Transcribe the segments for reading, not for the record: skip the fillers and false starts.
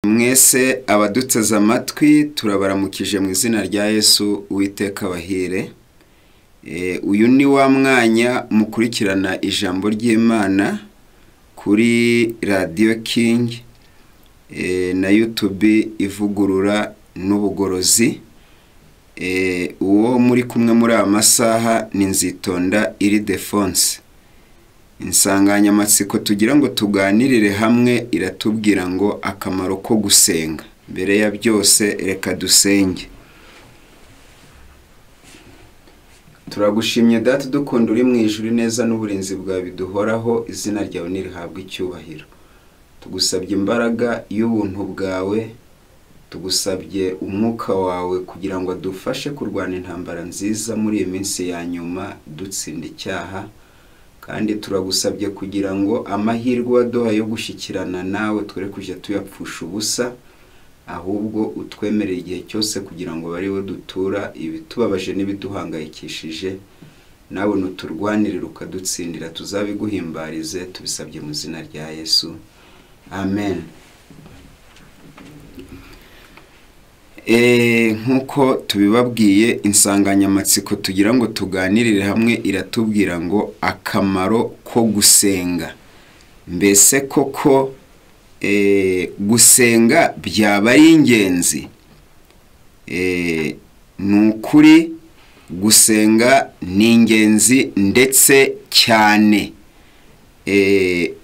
Mwese abaduteze amatwi turabaramukije mu izina rya Yesu. Uwiteka abahire. Uyu ni wa mwanya mukurikirana ijambo ry'Imana kuri Radiyo King na YouTube Ivugurura n'Ubugorozi. Uwo muri kumwe muri aya masaha ni Nzitonda Ildefonse. Insanganyamatsiko tugira ngo tuganirire hamwe iratubwira ngo akamaro ko gusenga. Mbere ya byose reka dusenge. Turagushimye Data dukunda uri mu ijuru, neza n'uburinzi bwawe biduhoraho, izina ryawe nirihabwe icyubahiro. Tugusabye imbaraga y'ubuntu bwawe, tugusabye umwuka wawe kugira ngo adufashe kurwana intambara nziza muri iyi minsi ya nyuma dutsinda icyaha. Kandi turagusabye kugira ngo amahirwe waduha yo gushyikirana nawe twere kujya tuyapfusha ubusa, ahubwo utwemerere igihe cyose kugira ngo bari we dutura ibitubabaje n'ibiduhangayikishije, nawe nuturwanirire ukadutsindira tuzabiguhimbarize. Tubisabye mu izina rya Yesu, amen. Nk'uko tubibabwiye, insanganyamatsiko tugira ngo tuganirire hamwe iratubwira ngo akamaro ko gusenga. Mbese koko gusenga byaba ari ingenzi? Ni ukuri gusenga ni ingenzi ndetse cyane.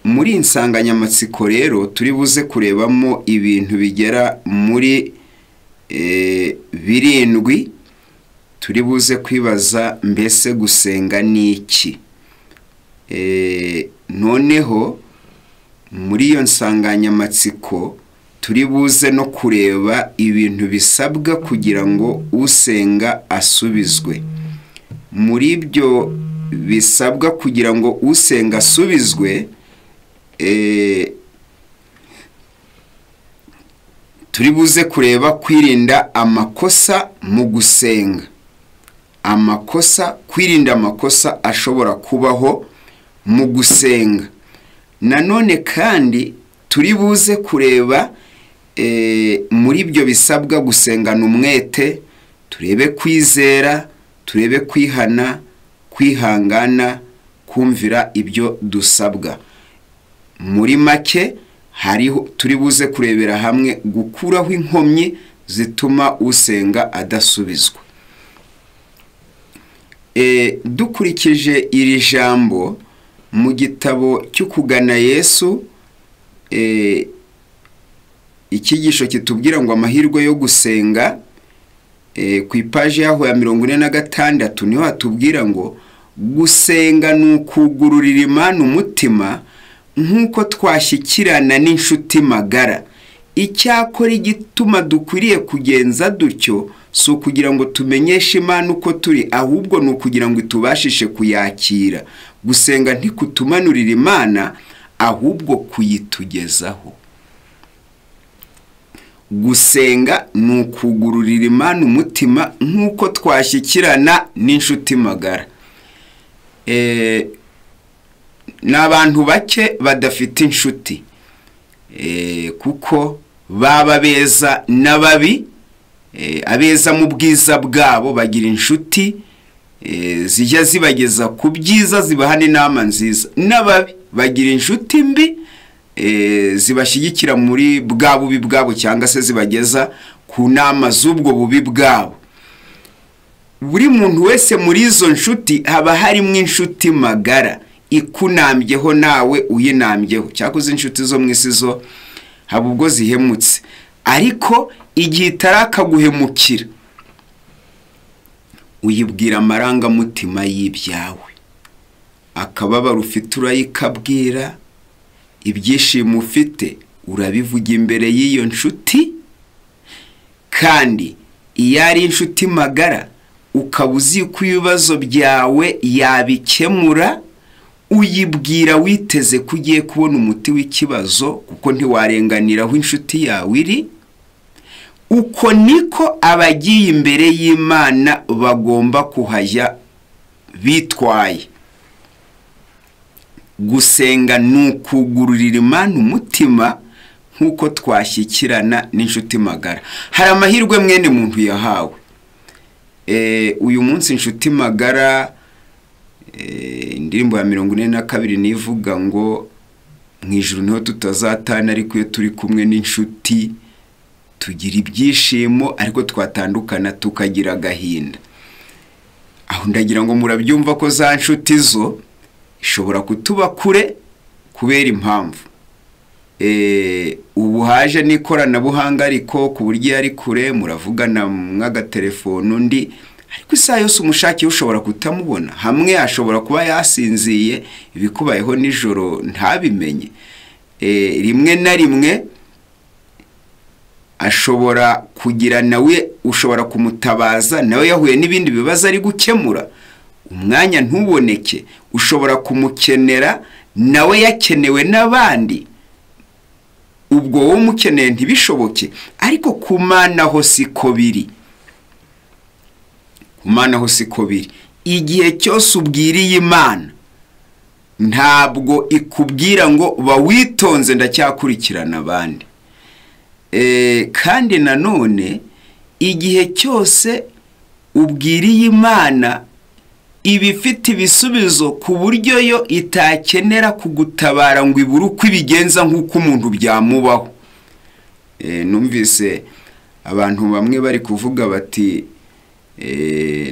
Muri insanganyamatsiko rero turi buze kurebamo ibintu bigera muri 7. Turi buze kwibaza mbese gusenga ni iki? Noneho muri iyo nsanganyamatsiko turi buze no kureba ibintu bisabwa kugira ngo usenga asubizwe. Muri ibyo bisabwa kugira ngo usenga asubizwe, turi buze kureba kwirinda amakosa mu gusenga. Amakosa, kwirinda amakosa ashobora kubaho mu gusenga. Nanone kandi turi buze kureba muri ibyo bisabwa gusengana umwete, turebe kwizera, turebe kwihana, kwihangana, kumvira ibyo dusabwa. Muri make hariho turi buze kurebera hamwe gukuraho inkomyi zituma usenga adasubizwa. Dukurikije iri jambo mu gitabo cyo Kugana Yesu, icyigisho kitubwira ngo amahirwe yo gusenga, ku ipaji yaho ya 46 niho hatubwira ngo gusenga ni ukugururira Imana umutima nk'uko twashyikirana n'inshuti magara. Icyakora igituma dukwiriye kugenza dutyo si ukugira ngo tumenyeshe Imana uko turi, ahubwo ni ukugira ngo itubashishe kuyakira. Gusenga ntikutumanurira Imana, ahubwo kuyitugezaho. Gusenga ni ukugururira Imana umutima nk'uko twashyikirana n'inshuti magara. Ni abantu bake badafite inshuti, kuko baba beza n'ababi. Abeza mu bwiza bwabo bagira inshuti zijya zibageza ku byiza, zibaha n'inama nziza. N'ababi bagira inshuti mbi zibashyigikira muri bwa bubi bwabo, cyangwa se zibageza ku nama z'ubwo bubi bwabo. Buri muntu wese muri izo nshuti haba harimo inshuti magara ikunambyeho nawe uyinambyeho. Cyakoze inshuti zo mu isi zo haba ubwo zihemutse, ariko igihe itarakaguhemukira uyibwira amarangamutima y'ibyawe, akababaro ufite urayikabwira, ibyishimo ufite urabivuga imbere y'iyo nshuti. Kandi iyo ari inshuti magara ukaba uzi ko ibibazo byawe yabikemura, uyibwira witeze ko ugiye kubona umuti w'ikibazo, kuko ntiwarenganiraho inshuti yawe iri. Uko niko abagiye imbere y'Imana bagomba kuhajya bitwaye. Gusenga ni ukugururira Imana umutima nk'uko twashyikirana n'inshuti magara. Hari amahirwe mwene muntu yahawe. Uyu munsi inshuti magara, indirimbo ya 42 nivuga ngo mu ijuru niho tutazatana, ariko iyo turi kumwe n'inshuti tugira ibyishimo, ariko twatandukana tukagira agahinda. Aho ndagira ngo murabyumva ko za nshuti zo ishobora kutuba kure kubera impamvu. Ubu haje n'ikoranabuhanga, ariko ku buryo ari kure muravugana mw'agatelefone undi, ariko isaha yose umushakiye ushobora kutamubona. Hamwe ashobora kuba yasinziye, ibikubayeho nijoro ntabimenye. Rimwe na rimwe ashobora kugira nawe ushobora kumutabaza, nawe yahuye n'ibindi bibazo ari gukemura, umwanya ntuboneke. Ushobora kumukenera nawe yakenewe n'abandi, ubwo wowe umukeneye ntibishoboke. Ariko ku Mana ho siko biri, ku Mana ho siko biri. Igihe cyose ubwiriye Imana, ntabwo ikubwira ngo bawitonze ndacyakurikirana abandi. Kandi nanone igihe cyose ubwiriye Imana ibifite ibisubizo ku buryo yo itakenera kugutabara ngo ibure uko ibigenza nk'uko umuntu byamubaho. Numvise abantu bamwe bari kuvuga bati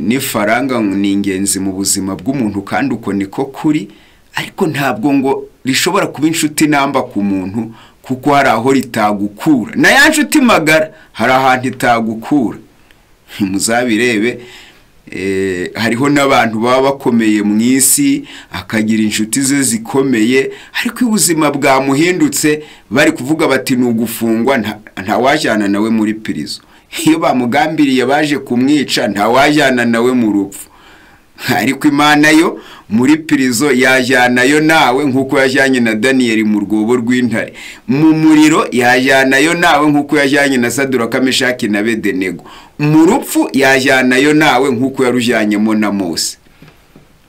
n'ifaranga ni ingenzi mu buzima bw'umuntu, kandi uko niko kuri, ariko ntabwo ngo rishobora kuba inshuti namba ku muntu, kuko hari aho ritagukura. Na ya nshuti magara hari ahantu itagukura, muzabirebe. Hariho n'abantu baba bakomeye mu isi, akagira inshuti ze zikomeye, ariko ubuzima bwamuhindutse bari kuvuga bati ni ugufungwa, ntawajyana nawe muri prison. Iyo bamugambiriye baje kumwica, ntawajyana nawe mu rupfu. Ariko Imana yo muri prison yajyanayo nawe nk'uko yajyanye na Daniel mu rwobo rw'intare, mu muriro yajyanayo nawe nk'uko yajyanye na Saduraka, Meshaki na Abedenego, mu rupfu yajyanayo nawe nk'uko yarujyanyemo na Mose.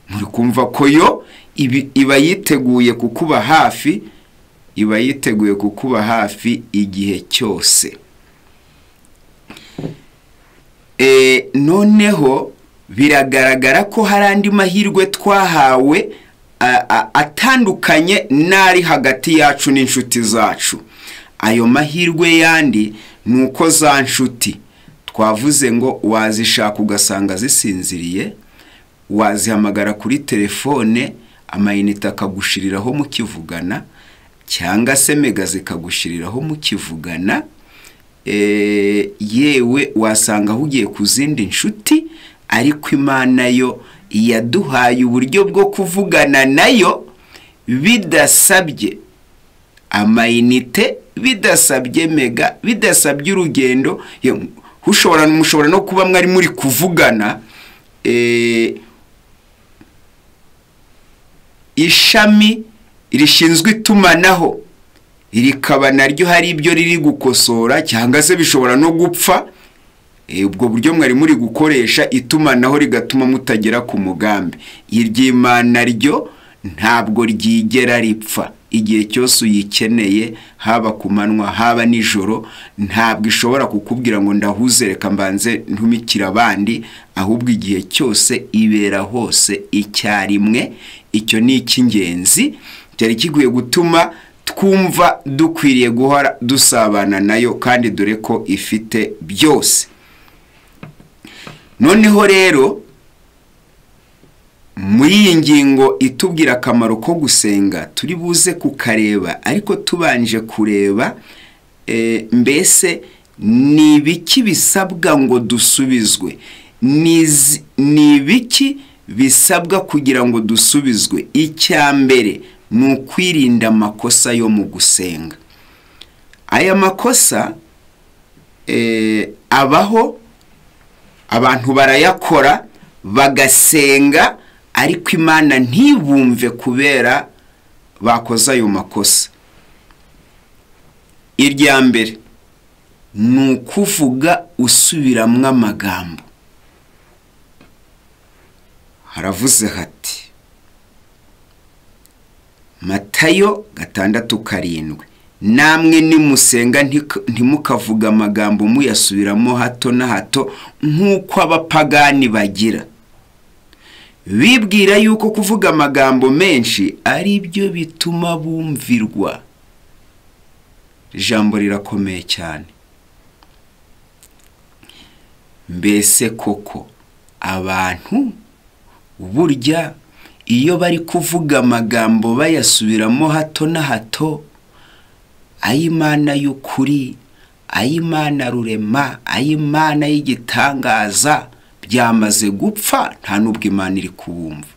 Muri kumva ko yo iba yiteguye kukuba hafi, iba yiteguye kukuba hafi igihe cyose. Noneho biragaragara ko hari andi mahirwe twahawe atandukanye n'ari hagati yacu n'inshuti zacu. Ayo mahirwe yandi ni uko za nshuti twavuze ngo wazishaka ugasanga zisinziriye, wazihamagara kuri telefone amayinite akagushiriraho mukivugana, cyangwa se mega zikagushiriraho mukivugana. Yewe wasanga ugiye ku zindi nshuti, ariko Imana yo yaduhaye uburyo bwo kuvugana nayo bidasabye amayinite, bidasabye mega, bidasabye urugendo. Mushobora no kuba mwari muri kuvugana, ishami rishinzwe itumanaho rikaba naryo hari ibyo riri gukosora, cyangwa se bishobora no gupfa. Ubwo buryo mwari muri gukoresha itumanaho rigatuma mutagera ku mugambi. Iry'Imana ryo ntabwo ryigera ripfa. Igihe cyose uyikeneye, haba ku manywa haba nijoro, ntabwo ishobora kukubwira ngo ndahuze reka mbanze ntumikira abandi, ahubwo igihe cyose ibera hose icyarimwe. Icyo ni icy'ingenzi cyari kikwiye gutuma twumva dukwiriye guhora dusabana nayo, kandi dore ko ifite byose. Noneho rero muri iyi ngingo itubwira akamaro ko gusenga turi buze kukareba, ariko tubanje kureba mbese ni ibiki bisabwa ngo dusubizwe, ni ibiki bisabwa kugira ngo dusubizwe. Icya mbere ni ukwirinda amakosa yo mu gusenga. Aya makosa abaho, abantu barayakora bagasenga, ariko Imana ntibumve kubera bakoze ayo makosa. Irya mbere ni ukuvuga usubiramwo amagambo. Haravuze hati Matayo 6:7, Namwe nimusenga ntimukavuga amagambo muyasubiramo hato na hato nk'uko abapagani bagira, bibwira yuko kuvuga amagambo menshi ari byo bituma bumvirwa. Ijambo rirakomeye cyane. Mbese koko abantu burya iyo bari kuvuga amagambo bayasubiramo hato na hato, ay'Imana y'ukuri, ay'Imana rurema, ay'Imana y'igitangaza, byamaze gupfa, nta nubwo Imana iri kubumva.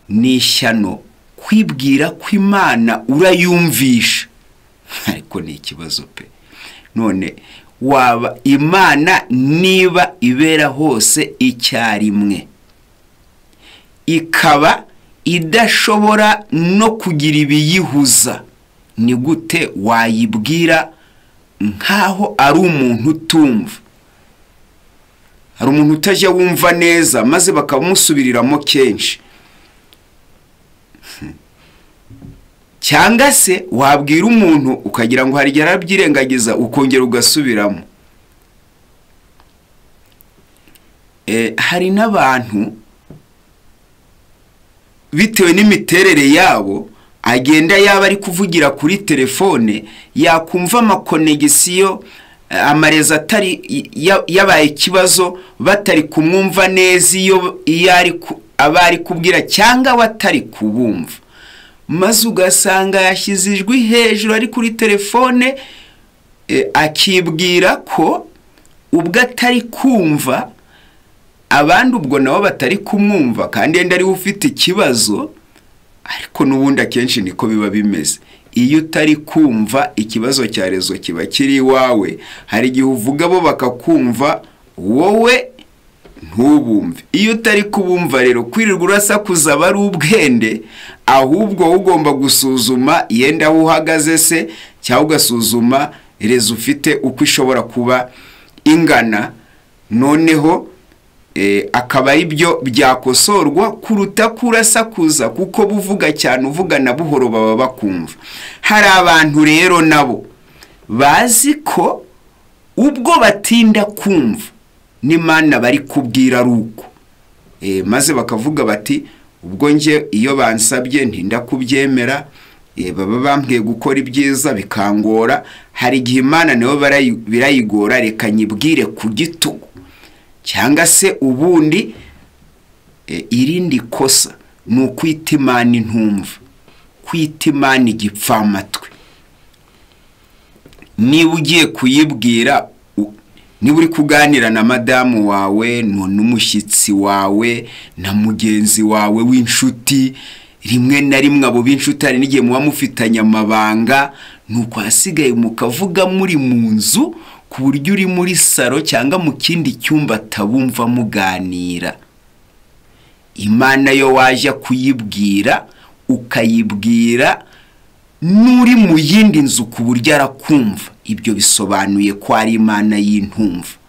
Ni ishyano kwibwira ko Imana urayumvisha, ariko ni ikibazo pe. None waba Imana niba ibera hose icyarimwe, ikaba idashobora no kugira ibiyihuza, ni gute wayibwira nkaho ari umuntu utumva? Hari umuntu utajya wumva neza maze bakamusubiriramo kenshi. Cyangwa se wabwira umuntu ukagira ngo hari igihe arabyirengagiza, ukongera ugasubiramo. Hari n'abantu bitewe n'imiterere yabo, agenda yaba ari kuvugira kuri telefone, yakumva amakonegisiyo, amarezo atari yabaye ikibazo, batari kumwumva neza iyo aba ari kubwira cyangwa batari kubumva, maze ugasanga yashyize ijwi hejuru ari kuri telefone, akibwira ko ubwo atari kumva abandi ubwo nabo batari kumwumva, kandi yenda ariwe ufite ikibazo. Ariko n'ubundi akenshi niko biba bimeze. Iyo utari kumva ikibazo cya rezo kiba kiri iwawe, hari igihe uvuga bo bakakumva, wowe ntubumve. Iyo utari kubumva rero, kwirirwa urasakuza aba ari ubwende, ahubwo ugomba gusuzuma yenda aho uhagaze se, cyangwa ugasuzuma rezo ufite uko ishobora kuba ingana, noneho akaba ari byo byakosorwa kuruta kurasakuza, kuko buvuga cyane uvugana buhoro baba bakumva. Hari abantu rero nabo bazi ko ubwo batinda kumva n'Imana bari kubwira ari uko, maze bakavuga bati ubwo nge iyo bansabye ntinda kubyemera, baba bambwiye gukora ibyiza bikangora, hari igihe Imana nayo birayigora, reka nyibwire ku gitugu. Cyangwa se ubundi irindi kosa ni ukwita Imana intumva, kwita Imana igipfamatwi. Niba ugiye kuyibwira, niba uri kuganira na madamu wawe, n'umushyitsi wawe, na mugenzi wawe w'inshuti, rimwe na rimwe abo b'inshuti hari n'igihe muba mufitanye amabanga, nuko hasigaye mukavuga muri mu nzu, ku buryo uri muri saro cyangwa mu kindi cyumba atabumva muganira. Imana yo wajya kuyibwira, ukayibwira n'uri mu yindi nzu ku buryo arakumva. Ibyo bisobanuye ko ari Imana y'intumva.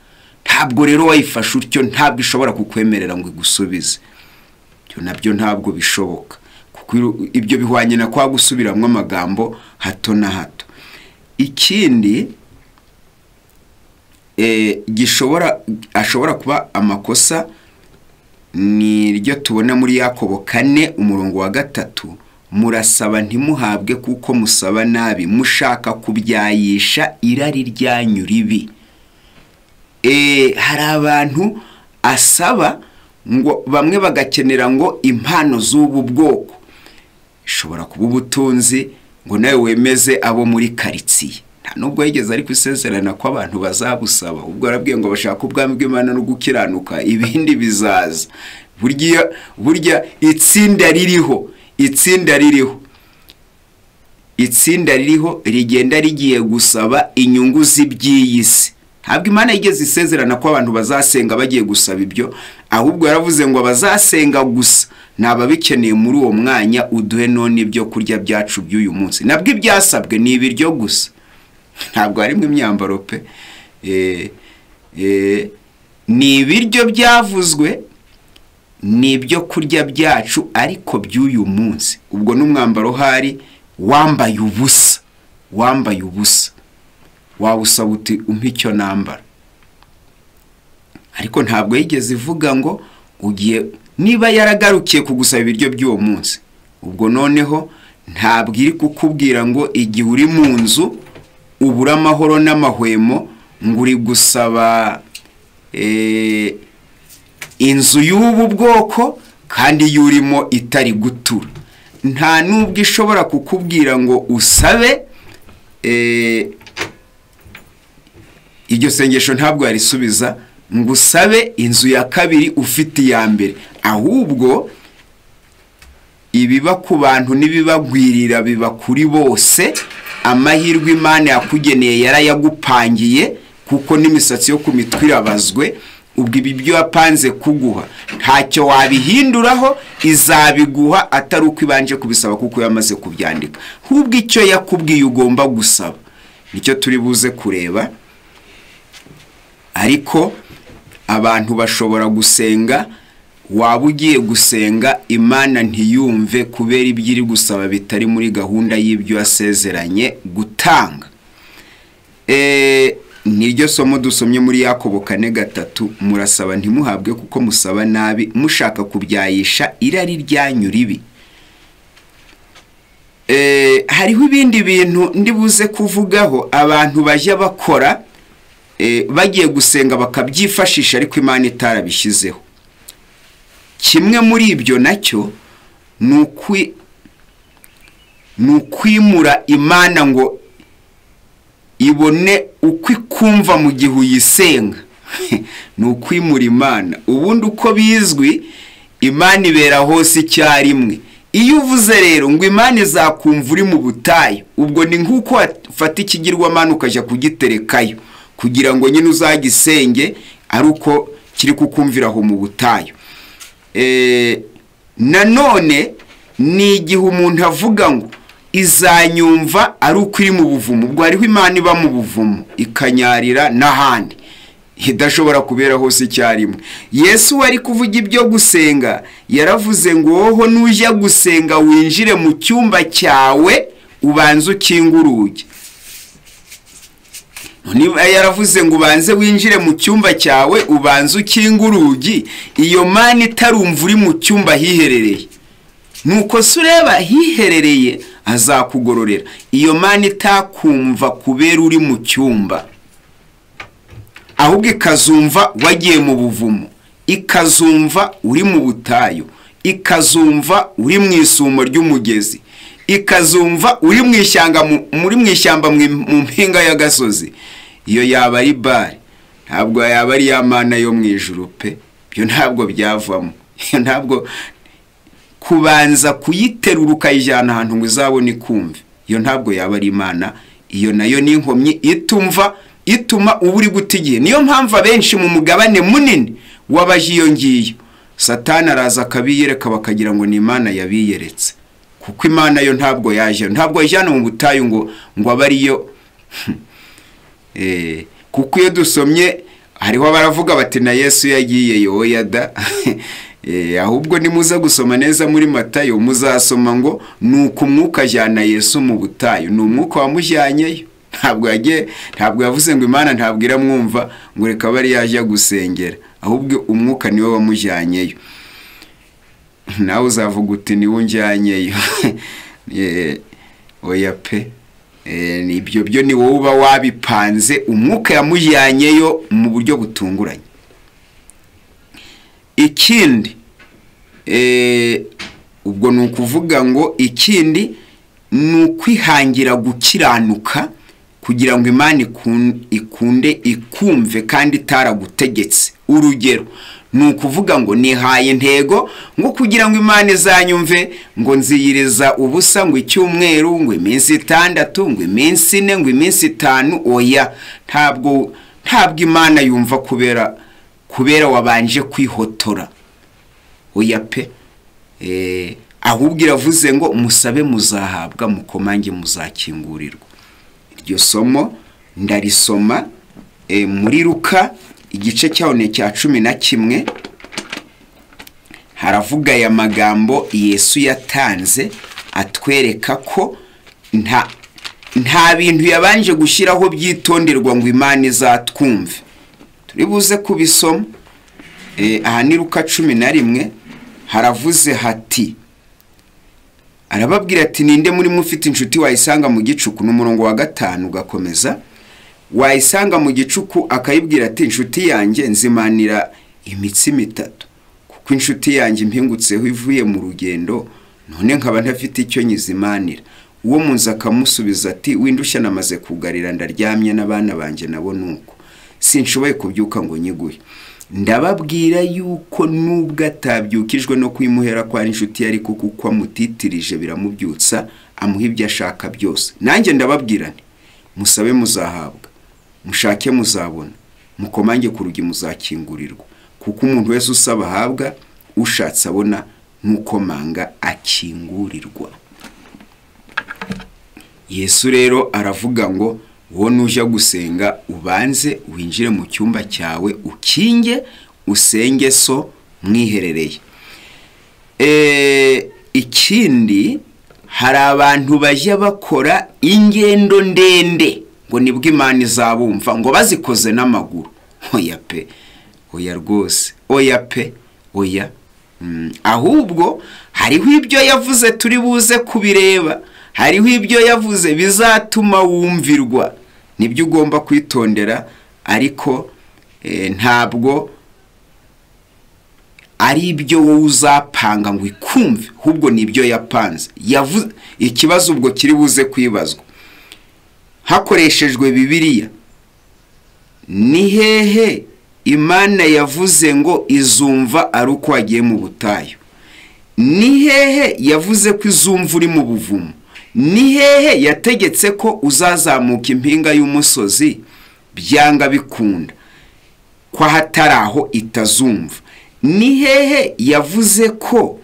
Ntabwo rero wayifashe utyo, ntabwo ishobora kukwemerera ngo igusubize. Ibyo nabyo ntabwo bishoboka, kuko ibyo bihwanye na kwa gusubiramo amagambo hato na hato. Ikindi gishobora ashobora kuba amakosa ni ryo tubona muri Yakobo 4 umurongo wa 3, murasaba ntimuhabwe kuko musaba nabi, mushaka kubyayisha irari ryanyu ribi. Hari abantu asaba ngo bamwe bagakenera ngo impano z'ubu bwoko, ishobora kuba ubutunzi, ngo nawe wemeze abo muri karitsiye. Nta nubwo yigeze ari kwisezerana ko abantu bazabusaba, ubwo arabwiye ngo bashaka ubwami bw'Imana no gukiranuka, ibindi bizaza. Burya itsinda ririho, itsinda ririho, itsinda ririho rigenda rigiye gusaba inyungu z'iby'iyi si. Ntabwo Imana yigeze isezerana ko abantu bazasenga bagiye gusaba ibyo, ahubwo yaravuze ngo abazasenga gusa nababikeneye muri uwo mwanya, uduhe none ibyo kurya byacu by'uyu munsi. Nabwo ibyasabwe ni ibiryo gusa, ntabwo harimo imyambaro pe. Ni ibiryo byavuzwe, ni ibyo kurya byacu ariko by'uyu munsi. Ubwo n'umwambaro hari wambaye ubusa, wambaye ubusa, wawusaba uti umpe icyo nambara. Ariko ntabwo yigeze ivuga ngo ugiye, niba yaragarukiye kugusaba ibiryo by'uwo munsi, ubwo noneho ntabwo iri kukubwira ngo igihe uri mu nzu ubura amahoro n'amahwemo ngo uri gusaba inzu y'ubu bwoko kandi yurimo itari gutura. Nta nubwo ishobora kukubwira ngo usabe iryo sengesho, ntabwo yarisubiza ngo usabe inzu ya kabiri ufite iya mbere. Ahubwo ibiba ku bantu n'ibibagwirira biba kuri bose. Amahirwe Imana yakugeneye yarayagupangiye, kuko n'imisatsi yo ku mitwe irabazwe. Ubwo ibi byo yapanze kuguha ntacyo wabihinduraho, izabiguha atari uko ibanje kubisaba kuko yamaze kubyandika. Ahubwo icyo yakubwiye ugomba gusaba nicyo turi buze kureba. Ariko abantu bashobora gusenga, waba ugiye gusenga Imana ntiyumve kubera ibyo iri gusaba bitari muri gahunda y'ibyo yasezeranye gutanga. Niryo somo dusomye muri Yakobo 4:3, murasaba ntimuhabwe kuko musaba nabi, mushaka kubyayisha irari ryanyu ribi. Hariho ibindi bintu ndibuze kuvugaho abantu bajya bakora bagiye gusenga bakabyifashisha ariko Imana itarabishyizeho. Kimwe muri ibyo nacyo ni ukwimura Imana ngo ibone uko ikumva mu gihe uyisenga. Ni ukwimura Imana. Ubundi uko bizwi, Imana ibera hose icyarimwe. Iyo uvuze rero ngo Imana izakumva uri mu butayu, ubwo ni nk'uko wafata ikigirwamana ukajya kugiterekayo kugira ngo nyine uzagisenge ari uko kiri kukumvira aho mu butayu. Nanone ni igihe umuntu avuga ngo izanyumva ari uko iri mu buvumo, ubwo hariho Imana iba mu buvumo ikanyarira n'ahandi idashobora kubera hose icyarimwe. Yesu wari kuvuga ibyo gusenga yaravuze ngo woho nujya gusenga winjire mu cyumba cyawe ubanze ukinge urugi. Niba yaravuze ngo ubanze winjire mu cyumba cyawe ubanze ukinge urugi, iyo Mana itarumva uri mu cyumba hiherereye, nuko se ureba hiherereye azakugororera. Iyo Mana itakumva kubera uri mu cyumba, ahubwo ikazumva wagiye mu buvumo, ikazumva uri mu butayu, ikazumva uri mu isumo ry'umugezi, ikazumva uri mu ishyamba, muri mu ishyamba mu mpinga y'agasozi. Iyo yaba ari bare, ntabwo yaba ari ya Mana yo mu ijuru pe. Ibyo ntabwo byavamo. Iyo ntabwo kubanza kuyiterura ukayijyana ahantu ngo izabone ikumve, iyo ntabwo yaba ari Imana. Iyo nayo ni inkomyi itumva, ituma uba uri guta igihe. Niyo mpamvu abenshi mu mugabane munini w'abaje iyo ngiyo, Satani araza akabiyereka bakagira ngo ni Imana yabiyeretse, kuko Imana yo ntabwo yaje, ntabwo yajyana mu butayu ngo abe ariyo. Kuko iyo dusomye hariho baravuga bati na Yesu yagiye yoya da. Ahubwo nimuza gusoma neza muri Matayo muzasoma ngo nuko umwuka ajyana Yesu mu butayu. Ni umwuka wamujyanyeyo, ntabwo yagiye, ntabwo yavuze ngo Imana ntabwo iramwumva ngo reka bari yajya gusengera, ahubwo umwuka niwe wamujyanyeyo. Nawe uzavuga uti niwe unjyanyeyo. Oya pe, ibyo byo ni wowe uba wabipanze, umwuka yamujyanyeyo mu buryo butunguranye. Ikindi ubwo ni ukuvuga ngo ikindi ni ukwihangira gukiranuka kugira ngo Imana ikunde ikumve kandi itaragutegetse. Urugero ni ukuvuga ngo nihaye intego ngo kugira ngo Imana izanyumve ngo nziyiriza ubusa ngo icyumweru, ngo iminsi 6, ngo iminsi 4, ngo iminsi 5. Oya, ntabwo Imana yumva kubera wabanje kwihotora. Oya pe. Ahubwo iravuze ngo musabe muzahabwa, mukomange muzakingurirwa. Iryo somo ndarisoma muri Luka igice cyaho ni cya 11. Haravuga aya magambo Yesu yatanze atwereka ko Nta bintu yabanje gushyiraho byitonderwa ngo Imana izatwumve. Turi buze kubisoma. Aha ni Luka 11, haravuze hati, arababwira ati ninde muri mwe ufite inshuti wayisanga mu gicuku? N'umurongo wa 5 ugakomeza. Wayisanga mu gicuku akayibwira ati inshuti yanjye nzimanira imitsima 3, kuko inshuti yanjye impingutseho ivuye mu rugendo, none nkaba ntafite icyo nyizimanira. Uwo munzi akamusubiza ati windushya namaze kugarira, ndaryamye n'abana banjye nabo nuko sinshoboye kubyuka ngo nyiguhe. Ndababwira yuko nubwo atabyukijwe no kwimuhera kwa inshuti ariko kuko amutitirije biramubyutsa, amuha ibyo ashaka byose. Nanjye ndababwira nti musabe muzahabwa, mushake muzabona, mukomange ku rugi muzakingurirwa, kuko umuntu wese usaba ahabwa, ushatse abona, n'ukomanga akingurirwa. Yesu rero aravuga ngo wowe nujya gusenga ubanze winjire mu cyumba cyawe ukinge, usenge so mwiherereye. Ikindi, hari abantu bajya bakora ingendo ndende ngo nibwo Imana izabumva, ngo bazikoze n'amaguru. Oya pe, oya rwose, oya pe, oya. Ahubwo hariho ibyo yavuze turi buze kubireba, hariho ibyo yavuze bizatuma wumvirwa, nibyo ugomba kwitondera. Ariko ntabwo ari ibyo wowe uzapanga ngo ikumve, ahubwo nibyo yapanze. Ikibazo ubwo kiri buze kwibazwa hakoreshejwe Bibiliya, ni hehe Imana yavuze ngo izumva ari uko wagiye mu butayu? Ni hehe yavuze ko izumva uri mu buvumo? Ni hehe yategetse ko uzazamuka impinga y'umusozi byanga bikunda, ko ahatari aho itazumva? Ni hehe yavuze ko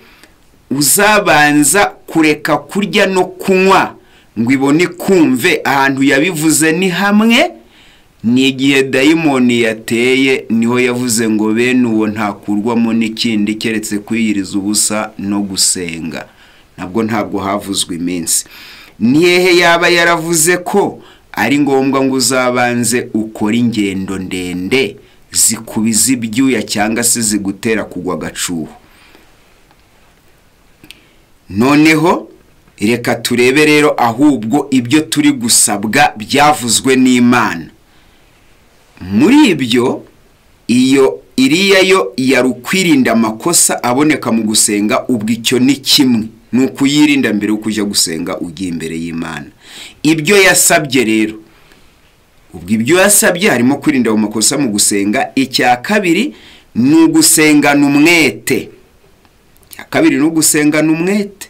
uzabanza kureka kurya no kunywa ngo ibone kumve? Ahantu yabivuze ni hamwe, ni igihe dayimoni yateye, niho yavuze ngo bene uwo ntakurwamo n'ikindi keretse kwiyiriza ubusa no gusenga. Nabwo ntabwo havuzwe iminsi. Ni hehe yaba yaravuze ko ari ngombwa ngo uzabanze ukore ingendo ndende zikubiza ibyuya cyangwa se zigutera kugwa agacuho? Noneho reka turebe rero ahubwo ibyo turi gusabwa byavuzwe n'Imana. Muri ibyo, iyo iriya yo yari ukwirinda amakosa aboneka mu gusenga, ubwo icyo ni kimwe, ni ukuyirinda mbere yo kujya gusenga ugiye imbere y'Imana. Ibyo yasabye rero, ubwo ibyo yasabye harimo kwirinda mu makosa mu gusenga. Icya kabiri ni ugusengana umwete. Icya kabiri ni ugusengana umwete.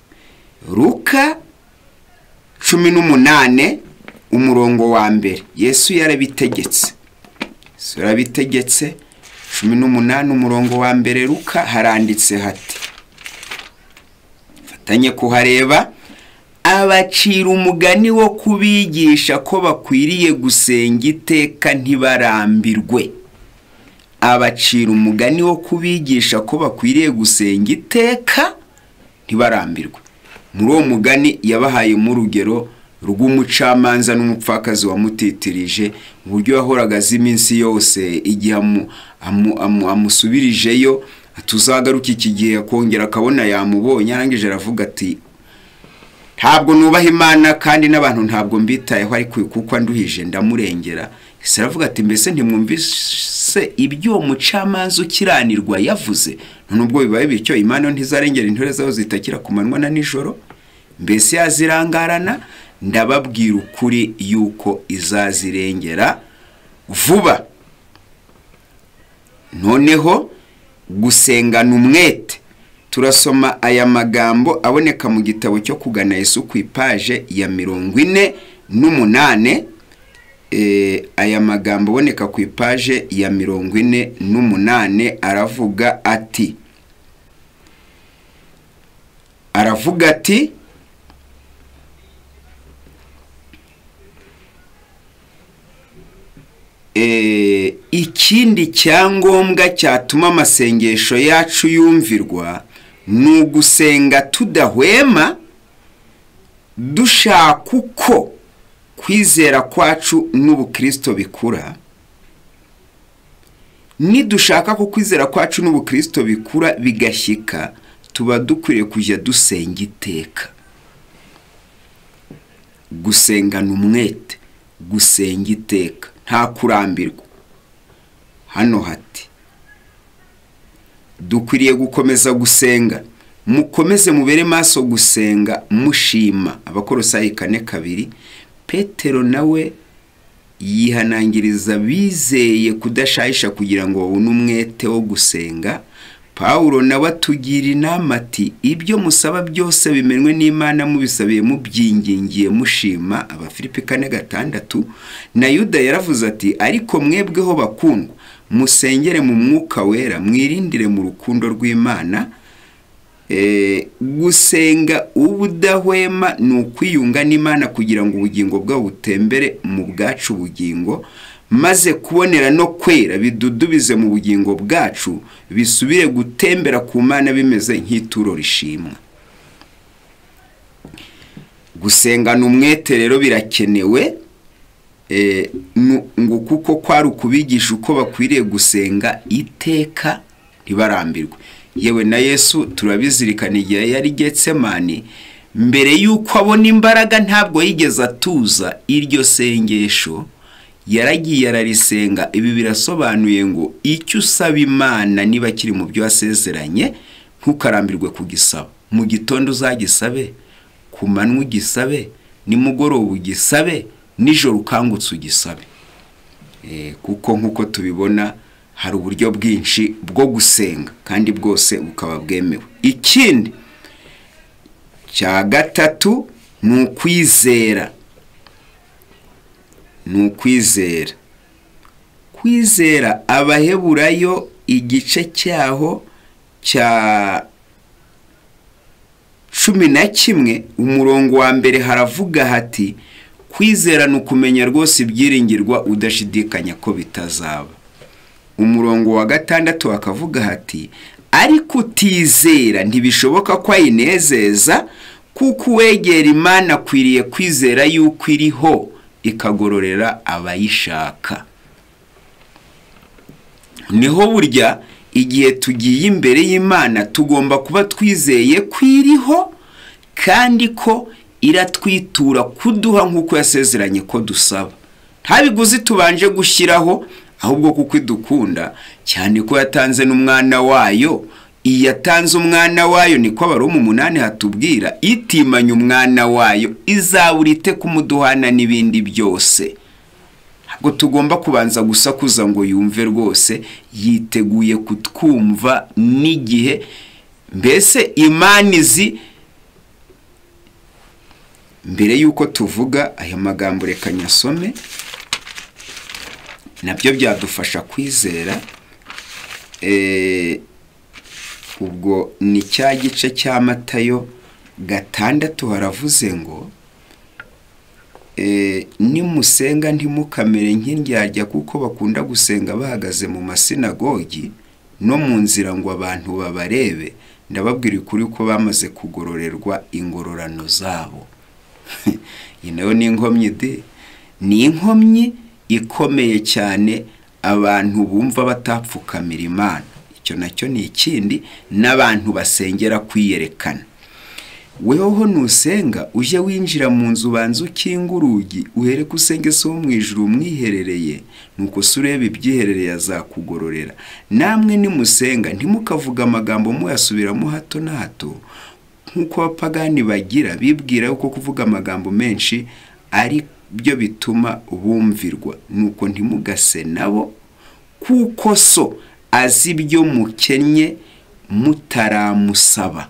Luka 18 umurongo wa 1, Yesu yarabitegetse. Yesu yarabitegetse. 18 umurongo wa 1, Luka, haranditse hati, fatanye kuhareba, abacira umugani wo kubigisha ko bakwiriye gusenga iteka ntibarambirwe. Abacira umugani wo kubigisha ko bakwiriye gusenga iteka ntibarambirwe. Muri uwo mugani yabahaye mu rugero rw'umucamanza n'umupfakazi wamutitirije, uburyo yahoraga azi iminsi yose igihe amusubirijeyo tuzagaruka iki gihe, akongera akabona yamubonye, arangije aravuga ati ntabwo nubaha Imana kandi n'abantu ntabwo mbitayeho, ariko kuko anduhije ndamurengera. Ese aravuga ati mbese ntimwumvise ibyo mucamanza ukiranirwa yavuze? Nubwo bibaye bityo, Imana ntizarengera intore zaho zitakira ku manywa na nijoro, mbese yazirangarana? Ndababwira ukuri yuko izazirengera vuba. Noneho gusengana umwete, turasoma aya magambo aboneka mu gitabo cyo kugana Yesu ku ipaje ya 48. Aya magambo aboneka ku ipaje ya 48 aravuga ati, ikindi cyangombwa cyatuma amasengesho yacu yumvirwa ni ugusenga tudahwema, Dushaka uko kwizera kwacu n'ubukristo bikura, nidushaka ko kwizera kwacu n'ubukristo bikura bigashyika, tuba dukwiriye kujya dusenga iteka. Gusengana umwete, gusenga iteka nta kurambirwa. Hano hati dukwiriye gukomeza gusenga, mukomeze mubere maso gusenga mushima. Abakolosayi 4:2. Petero nawe yihanangiriza bizeye kudashayisha kugira ngo babone umwete wo gusenga. Paulo nawe atugira inama ati ibyo musaba byose bimenwe n'Imana mubisabiye mubyingingiye mushima. Abafilipi 4:6. Na Yuda yaravuze ati ariko mwebweho bakundwa musengere mu mwuka wera, mwirindire mu rukundo rw'Imana. Gusenga ubudahwema ni ukwiyunga n'Imana kugira ngo ubugingo bwabo butembere mu bwacu bugingo, maze kubonera no kwera bidudubize mu bugingo bwacu, bisubire gutembera ku Mana bimeze nk'ituro rishimwa. Gusengana umwete rero birakenewe, ngo kuko kwari ukubigisha uko bakwiriye gusenga iteka ntibarambirwe. Yewe na Yesu turabizirikana igihe yari Getsemani, mbere yuko abona imbaraga ntabwo yigeze atuza iryo sengesho, yaragiye ararisenga. Ibi birasobanuye ngo icyo usaba Imana niba kiri mu byo wasezeranye ntukarambirwe kugisaba. Mu gitondo uzagisabe, ku manywa ugisabe, nimugoroba ugisabe, nijoro ukangutse ugisabe. Kuko nkuko tubibona hari uburyo bwinshi bwo gusenga kandi bwose bukaba bwemewe. Ikindi cya gatatu ni ukwizera. Ni ukwizera. Kwizera, Abaheburayo igice cyaho cya 11 umurongo wa 1 haravuga hati kwizera ni ukumenya rwose ibyiringirwa udashidikanya ko bitazaba. Umurongo wa 6 akavuga hati ariko utizera ntibishoboka ko ayinezeza, kuko uwegera Imana akwiriye kwizera yuko iriho ikagororera abayishaka. Niho burya igihe tugiye imbere y'Imana tugomba kuba twizeye ko iriho kandi ko iratwitura kuduha nk'uko yasezeranye ko dusaba. Nta biguzi tubanje gushyiraho, ahubwo kuko idukunda cyane ko yatanze n'umwana wayo. Iyatanze umwana wayo, niko Abaroma 8 hatubwira, itimanye umwana wayo izabura ite kumuduhana n'ibindi byose. Ntabwo tugomba kubanza gusakuza ngo yumve rwose, yiteguye kutwumva n'igihe. Mbese Imana izi mbere yuko tuvuga aya magambo, reka nyasome, nabyo byadufasha kwizera. Ubwo ni cya gice cya Matayo 6 haravuze ngo nimusenga ntimukamere nk'indyarya, kuko bakunda gusenga bahagaze mu masinagogi no mu nzira ngo abantu babarebe. Ndababwira ukuri ko bamaze kugororerwa ingororano zabo. Iyi nayo ni inkomyi de, ni inkomyi ikomeye cyane abantu bumva batapfukamira Imana. Icyo nacyo ni ikindi, n'abantu basengera kwiyerekana. Weho nusenga ujye winjira mu nzu banza ukinga urugi, uhere ko usenge so mu ijuru umwiherereye, nuko se ureba ibyiherereye azakugororera. Namwe nimusenga ntimukavuga amagambo muyasubiramo hato na hato nk'uko abapagani bagira, bibwira yuko kuvuga amagambo menshi ari byo bituma bumvirwa. Nuko ntimugase nabo, kuko so azi ibyo mukennye mutaramusaba.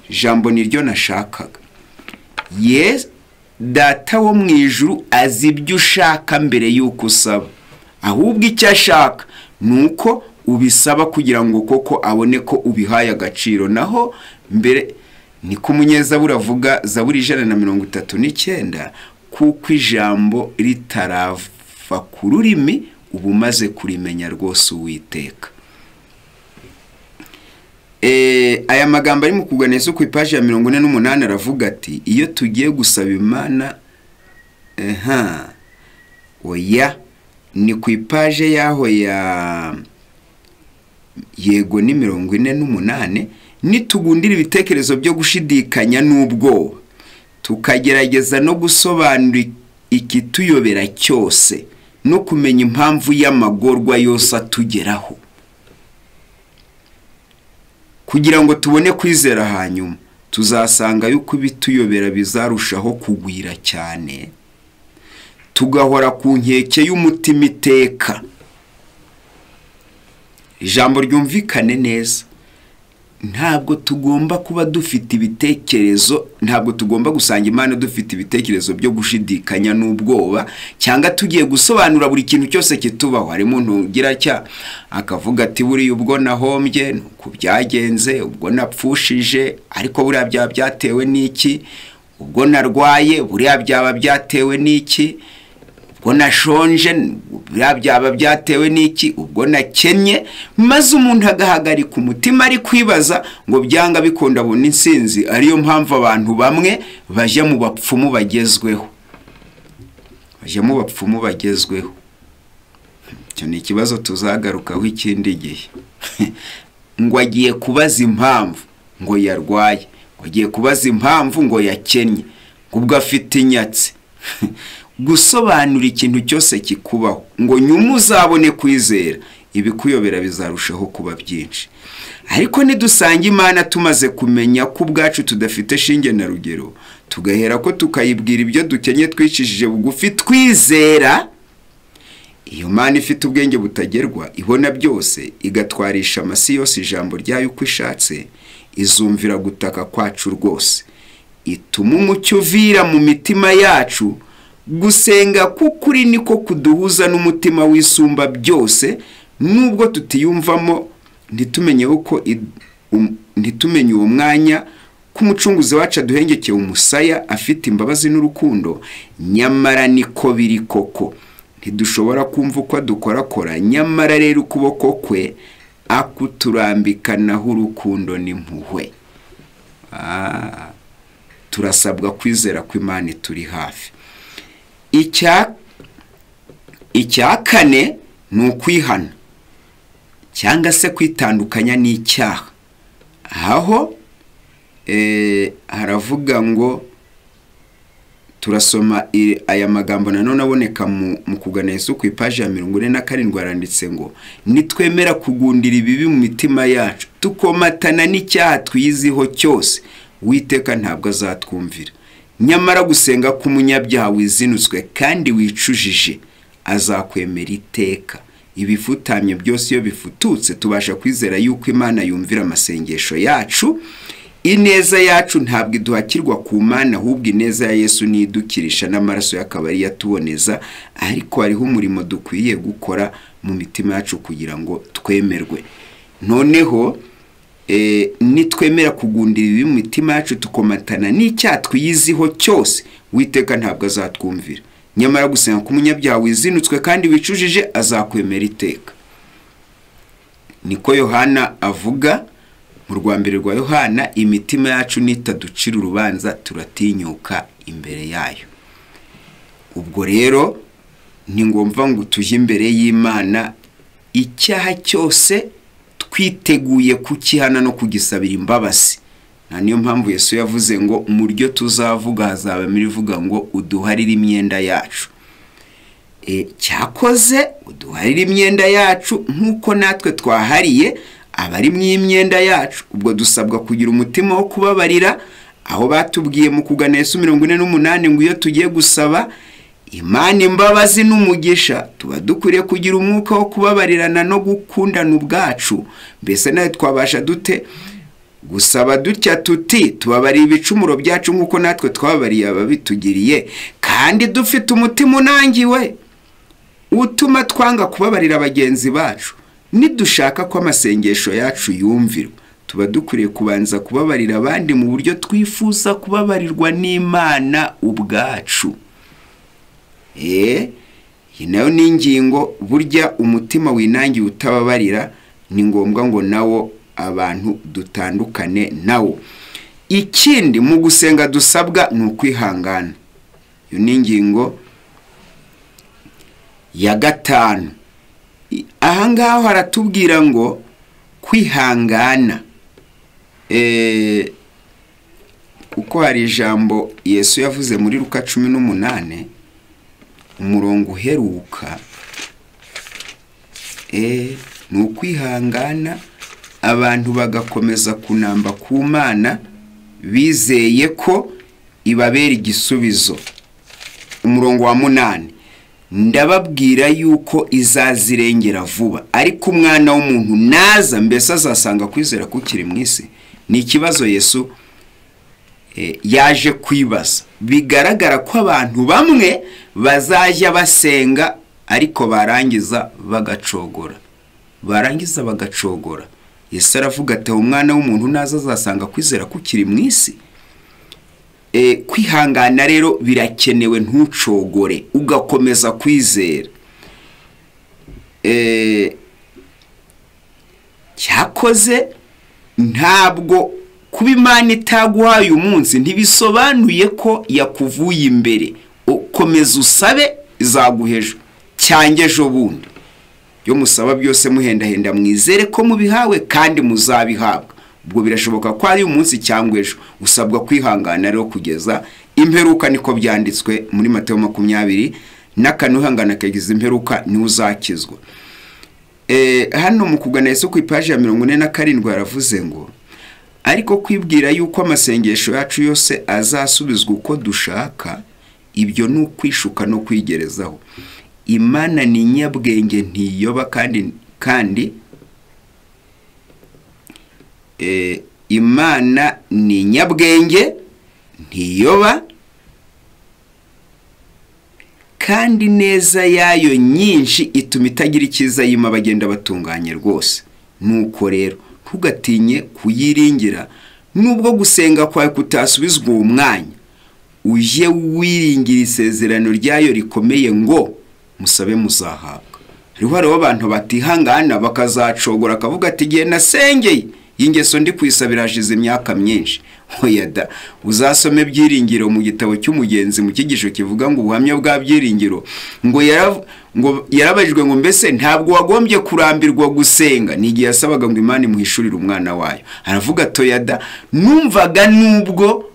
Ijambo niryo nashakaga. Yes, Data wo mu ijuru azi ibyo ushaka mbere yuko usaba. Ahubwo icyo ashaka nuko ubisaba kugira ngo koko abone ko ubihaye agaciro. Naho mbere niko umunyezaburi avuga, Zaburi 139, kuko ijambo ritarava ku rurimi uba umaze kurimenya rwose Uwiteka. Aya magambo ari mu kugana Yesu ku ipaji ya 48 aravuga ati iyo tugiye gusaba Imana, oya ni ku ipaje yaho ya yego ni 48, nitugundira ibitekerezo byo gushidikanya n'ubwoba, tukagerageza no gusobanura ikituyobera cyose no kumenya impamvu y'amagorwa yose atugeraho, kugira ngo tubone kwizera, hanyuma tuzasanga yuko ibituyobera bizarushaho kugwira cyane, tugahora ku nkeke y'umutima iteka. Ijambo ryumvikane neza, ntabwo tugomba kuba dufite ibitekerezo, ntabwo tugomba gusanga Imana dufite ibitekerezo byo gushidikanya n'ubwoba, cyangwa tugiye gusobanura buri kintu cyose kitubaho. Hari umuntu ugira cya akavuga ati buriya ubwo nahombye nuko byagenze, ubwo napfushije, ariko buriya byaba byatewe n'iki, ubwo narwaye buriya byaba byatewe n'iki, ubwo nashonje buriya byaba byatewe n'iki, ubwo nakennye. Maze umuntu agahagarika umutima ari kwibaza ngo byanga bikunda abona insinzi. Ariyo mpamvu abantu bamwe bajya mu bapfumu bagezweho, bajya mu bapfumu bagezweho. Icyo ni ikibazo tuzagarukaho ikindi gihe. Ngo agiye kubaza impamvu ngo yarwaye, ngo agiye kubaza impamvu ngo yakennye, ngo ubwo afite inyatsi. Gusobanura ikintu cyose kikubaho ngo nyuma uzabone kwizera, ibikuyobera bizarushaho kuba byinshi. Ariko nidusanga Imana tumaze kumenya ko ubwacu tudafite shinge na rugero, tugahera ko tukayibwira ibyo dukenye twicishije bugufi twizera, iyo Mana ifite ubwenge butagerwa, ibona byose, igatwarisha amasi yose ijambo ryayo uko ishatse, izumvira gutaka kwacu rwose, ituma umucyo uvira mu mitima yacu. Gusenga k'ukuri niko kuduhuza n'umutima w'isumba byose, nubwo tutiyumvamo ntitumenye uko ntitumenye uwo mwanya ko umucunguzi wacu aduhengekeye umusaya afite imbabazi n'urukundo, nyamara niko biri koko. Ntidushobora kumva uko adukorakora, nyamara rero ukuboko kwe akuturambikanaho urukundo n'impuhwe. Turasabwa kwizera ko Imana ituri hafi. Icya kane ni ukwihana cyangwa se kwitandukanya n'icyaha. Aho haravuga ngo turasoma aya magambo nanone aboneka mu kugana Yesu ku ipaji ya 47, aranditse ngo nitwemera kugundira ibibi mu mitima yacu, tukomatana n'icyaha twiyiziho cyose, Uwiteka ntabwo azatwumvira. Nyamara gusenga k'umunyabyaha wizinutswe kandi wicujije azakwemera iteka. Ibifutamye byose iyo bifututse, tubasha kwizera yuko Imana yumvira amasengesho yacu. Ineza yacu ntabwo iduhakirwa ku Mana, ahubwo ineza ya Yesu nidukirisha n'amaraso y'akabari yatuboneza. Ariko hariho umurimo dukwiye gukora mu mitima yacu kugira ngo twemerwe. Noneho nitwemera kugundira ibi mu mitima yacu, tukomatana n'icyaha twiyiziho cyose, Uwiteka ntabwo azatwumvira. Nyamara gusenga k'umunyabyaha wizinutswe kandi wicujije azakwemera iteka. Niko Yohana avuga mu rwa mbere rwa Yohana, imitima yacu nitaducira urubanza turatinyuka imbere yayo. Ubwo rero ni ngombwa ngo tujye imbere y'Imana icyaha cyose twiteguye kukihana no kugisabira imbabazi. Na niyo mpamvu Yesu yavuze ngo mu ryo tuzavuga hazabamo irivuga ngo uduharire imyenda yacu. Cyakoze uduharire imyenda yacu nk'uko natwe twahariye abari mu imyenda yacu. Ubwo dusabwa kugira umutima wo kubabarira, aho batubwiye mu kugana Yesu 48 ngo iyo tugiye gusaba Imana imbabazi n'umugisha, tuba dukwiriye kugira umwuka wo kubabarirana no gukundana ubwacu. Mbese nawe twabasha dute gusaba dutya tuti tubabariye ibicumuro byacu nk'uko natwe twababariye ababitugiriye, kandi dufite umutima unangiwe utuma twanga kubabarira bagenzi bacu? Nidushaka ko amasengesho yacu yumvirwa, tuba dukwiriye kubanza kubabarira abandi mu buryo twifuza kubabarirwa n'Imana ubwacu. Iyi nayo ni ingingo. Burya umutima winangiye utababarira ni ngombwa ngo nawo abantu dutandukane nawo. Ikindi mu gusenga dusabwa ni ukwihangana. Iyo ni ingingo ya 5. Aha ngaho haratubwira ngo kwihangana, kuko hari ijambo Yesu yavuze muri Luka 18 umurongo uheruka, ni ukwihangana abantu bagakomeza kunamba ku Mana bizeye ko ibabera igisubizo. Umurongo wa 8, ndababwira yuko izazirengera vuba, ariko umwana w'umuntu naza mbese azasanga kwizera kukiri mu isi? Ni ikibazo Yesu yaje kwibaza. Bigaragara ko abantu bamwe bazajya basenga ariko barangiza bagacogora, barangiza bagacogora. Yesu aravuga ati umwana w'umuntu naza azasanga kwizera kukiri mu isi? Kwihangana rero birakenewe, ntucogore, ugakomeza kwizera. Cyakoze ntabwo kuba Imana itaguhaye umunsi ntibisobanuye ko yakuvuye imbere. Ukomeza usabe, izaguha ejo cyangwa ejo bundi. Yo musaba byose muhendahenda mwizere ko mubihawe kandi muzabihabwa. Ubwo birashoboka ko ari umunsi cyangwa ejo. Usabwa kwihangana rero kugeza imperuka, niko byanditswe muri Mateo 24, uhangana kageza imperuka ni uzakizwa. Hano mu kugana Yesu ku ipaji ya 47 yaravuze ngo ariko kwibwira yuko amasengesho yacu yose azasubizwa uko dushaka, ibyo ni ukwishuka no kwigerezaho. Imana ni nyabwenge ntiyoba, kandi Imana ni nyabwenge ntiyoba, kandi neza yayo nyinshi ituma itagira icyiza yima bagenda batunganye rwose. Nuko rero ntugatinye kuyiringira, nubwo gusenga kwawe kutasubizwa uwo mwanya, ujye wiringira isezerano ryayo rikomeye ngo musabe muzahabwa. Hariho abantu batihangana bakazacogora, akavuga ati igihe nasengeye y'ingeso ndi kwisabira hashize imyaka myinshi. Oya da, uzasome Byiringiro mu gitabo cy'umugenzi mu cyigisho kivuga ngo ubuhamya bwa Byiringiro, ngo yarabajijwe ngo mbese ntabwo wagombye kurambirwa gusenga? Ni igihe yasabaga ngo Imana imuhishurire umwana wayo. Aravuga ati da, numvaga nubwo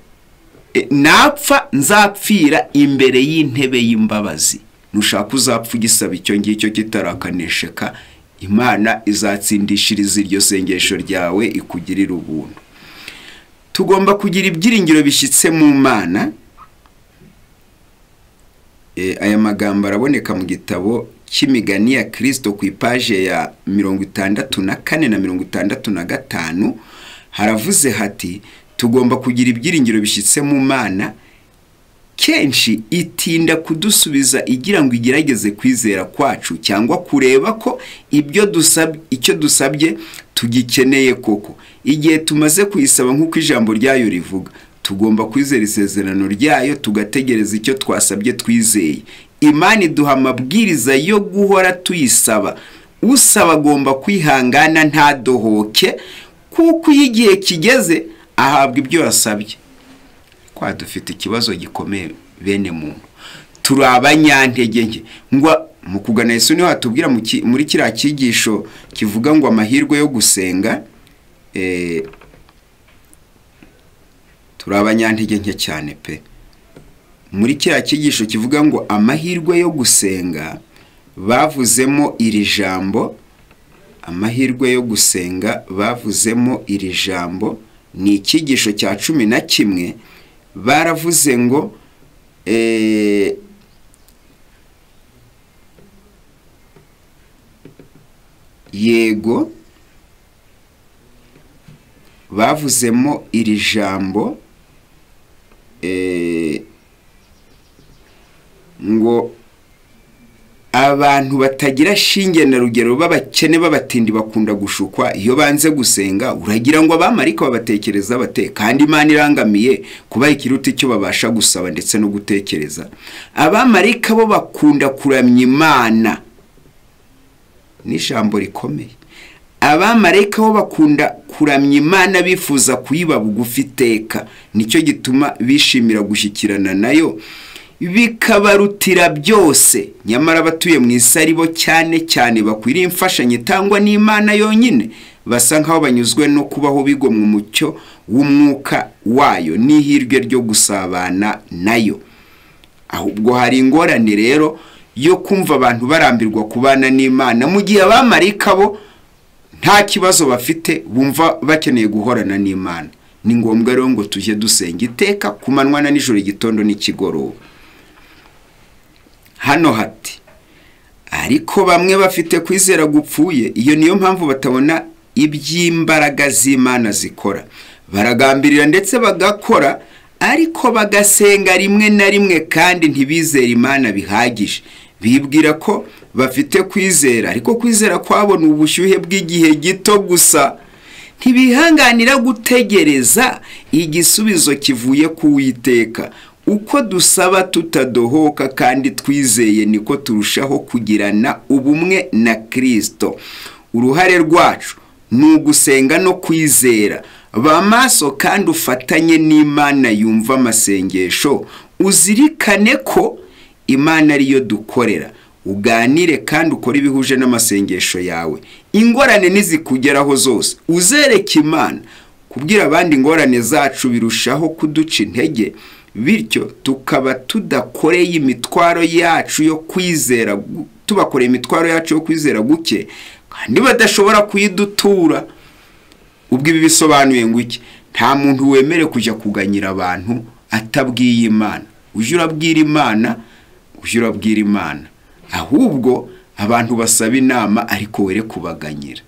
napfa nzapfira imbere y'intebe y'imbabazi. Nushaka uzapfa ugisaba icyo ngicyo kitarakanesheka, Imana izatsindishiriza iryo sengesho ryawe ikugirira ubuntu. Tugomba kugira ibyiringiro bishyitse mu Mana. Aya magambo araboneka mu gitabo cy'imigani ya Kristo ku ipaje ya 64 na 65. Haravuze hati tugomba kugira ibyiringiro bishyitse mu Mana. Kenshi itinda kudusubiza igira ngo igerageze kwizera kwacu, cyangwa kureba ko ibyo dusabye, icyo dusabye tugikeneye koko. Igihe tumaze kuyisaba nk'uko ijambo ryayo rivuga, tugomba kwizera isezerano ryayo, tugategereza icyo twasabye twizeye. Imana iduha amabwiriza yo guhora tuyisaba. Usaba agomba kwihangana ntadohoke, kuko iyo igihe kigeze ahabwa ibyo yasabye. Kwa dufite ikibazo gikomeye bene muntu, turi abanyantege nke. Ngo mu kugana Yesu niho hatubwira muri kiriya cyigisho kivuga ngo amahirwe yo gusenga, turi abanyantege nke cyane pe. Muri kiriya cyigisho kivuga ngo amahirwe yo gusenga, bavuzemo iri jambo, amahirwe yo gusenga bavuzemo iri jambo, ni icyigisho cya 11. Baravuze ngo yego, bavuzemo iri jambo ngo abantu batagira shinge na rugero b'abakene b'abatindi bakunda gushukwa. Iyo banze gusenga uragira ngo abamarika babatekereza bate, kandi Imana irangamiye kubaha ikiruta icyo babasha gusaba ndetse no gutekereza. Abamarika bo bakunda kuramya Imana, ni ijambo rikomeye. Abamarayika bo bakunda kuramya Imana bifuza kuyiba bugufi iteka, nicyo gituma bishimira gushyikirana nayo bikabarutira byose. Nyamara abatuye mu isi ari bo cyane cyane bakwiriye imfashanyo itangwa n'Imana yonyine, basa nkaho banyuzwe no kubaho bigomwa umucyo w'umwuka wayo n'ihirwe ryo gusabana nayo. Ahubwo hari ingorane rero yo kumva abantu barambirwa kubana n'Imana, mu gihe abamarayika bo nta kibazo bafite, bumva bakeneye guhorana n'Imana. Ni ngombwa rero ngo tujye dusenga iteka ku manywa na nijoro, igitondo n'ikigoroba. Hano hati ariko bamwe bafite kwizera gupfuye, iyo niyo mpamvu batabona iby'imbaraga z'Imana zikora. Baragambirira ndetse bagakora, ariko bagasenga rimwe na rimwe kandi ntibizere Imana bihagije. Bibwira ko bafite kwizera, ariko kwizera kwabo ni ubushyuhe bw'igihe gito gusa. Ntibihanganira gutegereza igisubizo kivuye ku Uwiteka. Uko dusaba tutadohoka kandi twizeye, niko turushaho kugirana ubumwe na Kristo. Uruhare rwacu ni ugusenga no kwizera. Ba maso kandi ufatanye n'Imana yumva amasengesho. Uzirikane ko Imana ariyo dukorera. Uganire kandi ukore ibihuje n'amasengesho yawe. Ingorane nizikugeraho zose uzereke Imana. Kubwira abandi ingorane zacu birushaho kuduca intege, bityo tukaba tudakoreye imitwaro yacu yo kwizera, tubakoreye imitwaro yacu yo kwizera guke, kandi badashobora kuyidutura. Ubwo ibi bisobanuye ngo iki? Nta muntu wemere kujya kuganyira abantu atabwiye Imana. Ujye urabwira Imana, ujye urabwira Imana. Ahubwo abantu basaba inama, ariko were kubaganyira,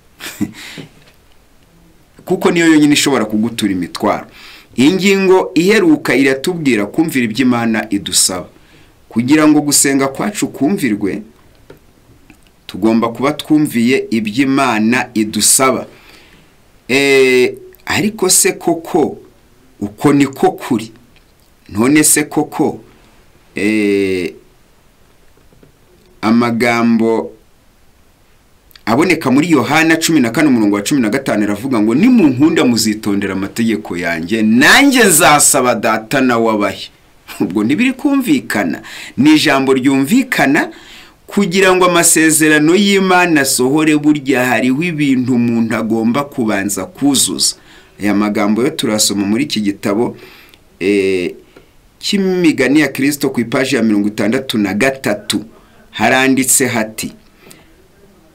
kuko niyo yonyine ishobora kugutura imitwaro. Ingingo iheruka iratubwira kumvira iby'Imana idusaba. Kugira ngo gusenga kwacu kumvirwe, tugomba kuba twumviye iby'Imana idusaba. Ariko se koko uko niko kuri? None se koko amagambo aboneka muri Yohana 14 umurongo wa 15 aravuga ngo nimunkunda muzitondera amategeko yanjye, nanjye nzasaba Data nawe abahe. Ubwo ntibiri kumvikana, ni ijambo ryumvikana. Kugira ngo amasezerano y'Imana asohore, burya hariho ibintu umuntu agomba kubanza kuzuza. Aya magambo yo turasoma muri iki gitabo cy'imigani ya Kristo ku ipaji ya 63, haranditse hati: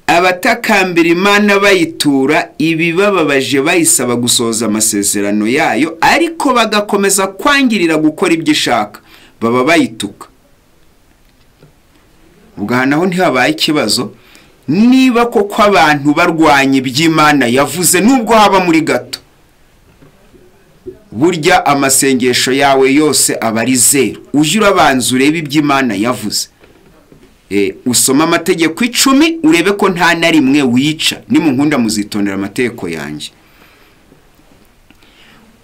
abatakambira Imana bayitura ibibababaje bayisaba gusohoza amasezerano yayo, ariko bagakomeza kwangirira gukora ibyo ishaka, baba bayituka. Ubwo naho ntihabaye ikibazo niba koko abantu barwanya iby'Imana yavuze, nubwo haba muri gato. Burya amasengesho yawe yose aba ari zeru. Ujye urabanza urebe iby'Imana yavuze. Usoma amategeko 10 urebe ko nta na rimwe wica. Nimunkunda muzitondera amategeko yanjye.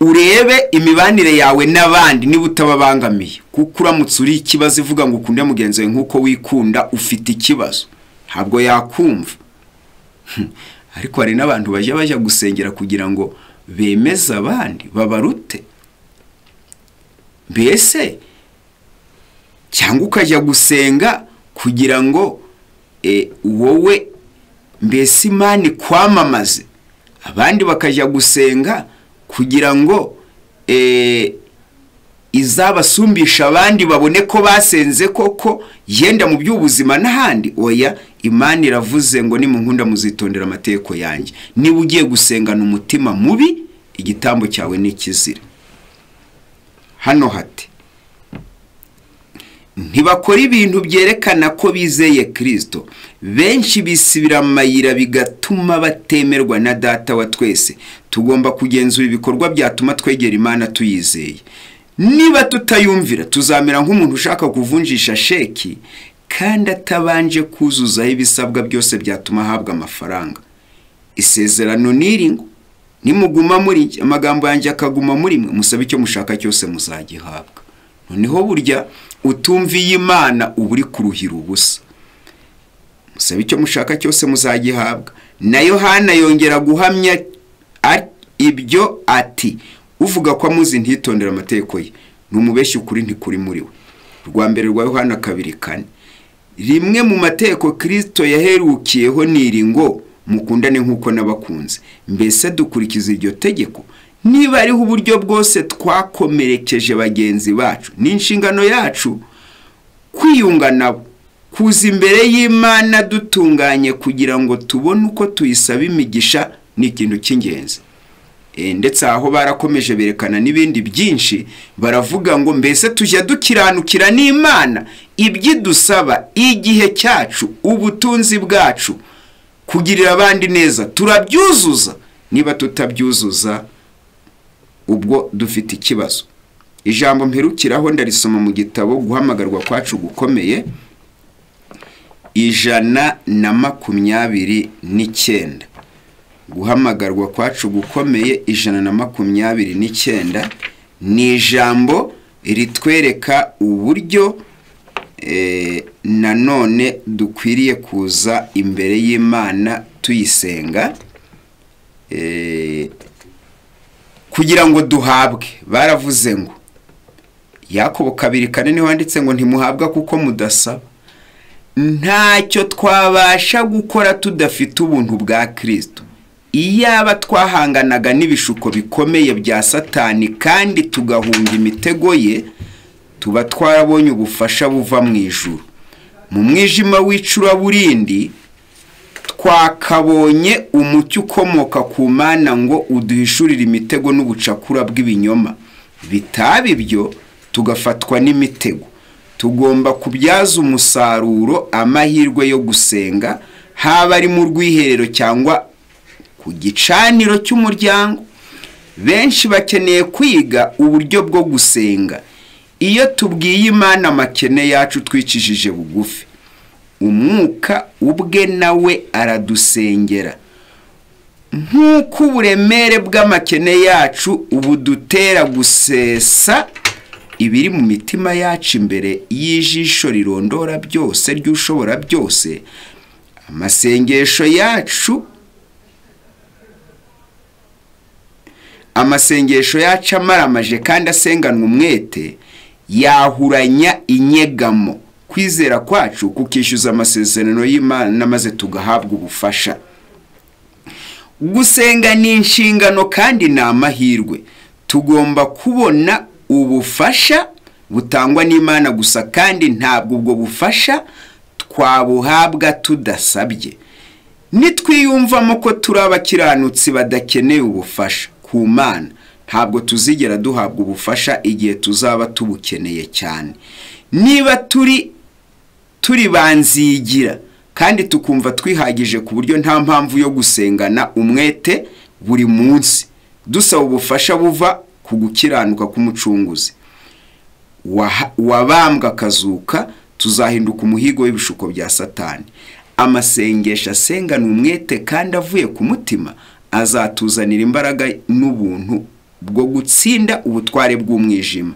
Urebe imibanire yawe n'abandi niba utababangamiye, kuko uramutse uri ikibazo ivuga ngo ukunde mugenzi wawe nk'uko wikunda, ufite ikibazo, ntabwo yakumva. Ariko hari n'abantu bajya gusengera kugira ngo bemeze abandi babarute. Mbese cyangwa ukajya gusenga kugira ngo wowe mbese Imana ikwamamaze, abandi bakajya gusenga kugira ngo izabasumbisha abandi babone ko basenze koko, yenda mu by'ubuzima n'ahandi. Oya, Imana iravuze ngo nimunkunda muzitondera amategeko yanjye. Niba ugiye gusengana umutima mubi, igitambo cyawe ni ikizira. Hano hati ntibakora ibintu byerekana ko bizeye Kristo. Benshi bisibira amayira bigatuma batemerwa na Data wa twese. Tugomba kugenzura ibikorwa byatuma twegera Imana tuyizeye. Niba tutayumvira, tuzamera nk'umuntu ushaka kuvunjisha sheki kandi atabanje kuzuzaho ibisabwa byose byatuma ahabwa amafaranga. Isezerano niri ngo nimuguma muri njye, amagambo yanjye akaguma muri mwe, musabe icyo mushaka cyose muzagihabwa. Noneho burya utumviye Imana uba uri kuruhira ubusa. Musabe icyo mushaka cyose muzagihabwa. Na Yohana yongera guhamya ibyo ati uvuga ko amuzi ntitondera amategeko ye numubeshyi ukuri ntikuri muri we. Rwa mbere rwa Yohana 2:4. Rimwe mu mategeko Kristo yaherukiyeho niri ngo mukundane nkuko nabakunze. Mbese dukurikiza iryo tegeko? Niba ariho uburyo bwose twakomerekeje bagenzi bacu, ni inshingano yacu kwiyunga nabo, kuza imbere y'Imana dutunganye kugira ngo tubone uko tuyisaba imigisha, ni ikintu cy'ingenzi. Ndetse aho barakomeje berekana n'ibindi byinshi, baravuga ngo mbese tujya dukiranukira n'Imana ibyidusaba igihe cyacu, ubutunzi bwacu, kugirira abandi neza turabyuzuza. Niba tutabyuzuza ubwo dufite ikibazo. Ijambo mperukiraho ndarisoma mu gitabo Guhamagarwa kwacu gukomeye, 129. Guhamagarwa kwacu gukomeye 129 ni ijambo ritwereka uburyo nanone dukwiriye kuza imbere y'Imana tuyisenga kugira ngo duhabwe. Baravuze ngo Yakobo 2:4 niho handitse ngo ntimuhabwa kuko mudasaba. Ntacyo twabasha gukora tudafite ubuntu bwa Kristo. Iyaba twahanganaga n'ibishuko bikomeye bya Satani kandi tugahunga imitego ye, tuba twarabonye ubufasha buva mu ijuru. Mu mwijima w'icuraburindi twakabonye umucyo ukomoka ku Mana ngo uduhishurire imitego n'ubucakura bw'ibinyoma. Bitaba ibyo tugafatwa n'imitego. Tugomba kubyaza umusaruro amahirwe yo gusenga, haba ari mu rwiherero cyangwa ku gicaniro cy'umuryango. Benshi bakeneye kwiga uburyo bwo gusenga. Iyo tubwiye Imana amakene yacu twicishije bugufi, umwuka ubwe nawe aradusengera. Nk'uko uburemere bw'amakene yacu ubudutera gusesa ibiri mu mitima yacu imbere y'ijisho rirondora byose ry'ushobora byose, amasengesho yacu amaramaje kandi asenganwa umwete yahuranya inyegamo. Kwizera kwacu kukishyuza amasezerano y'Imana maze tugahabwa ubufasha. Gusenga ni inshingano kandi ni amahirwe. Tugomba kubona ubufasha butangwa n'Imana gusa, kandi ntabwo ubwo bufasha twabuhabwa tudasabye. Nitwiyumvamo ko turi abakiranutsi badakeneye ubufasha ku Mana, ntabwo tuzigera duhabwa ubufasha igihe tuzaba tubukeneye cyane. Niba turi banzigira kandi tukumva twihagije ku buryo nta mpamvu yo gusengana umwete buri munsi, dusaba ubufasha buva ku gukiranuka k'umucunguzi wabambwa akazuka, tuzahinduka umuhigo w'ibishuko bya Satani. Amasengesho asengana umwete kandi avuye ku mutima azatuzanira imbaraga n'ubuntu bwo gutsinda ubutware bw'umwijima.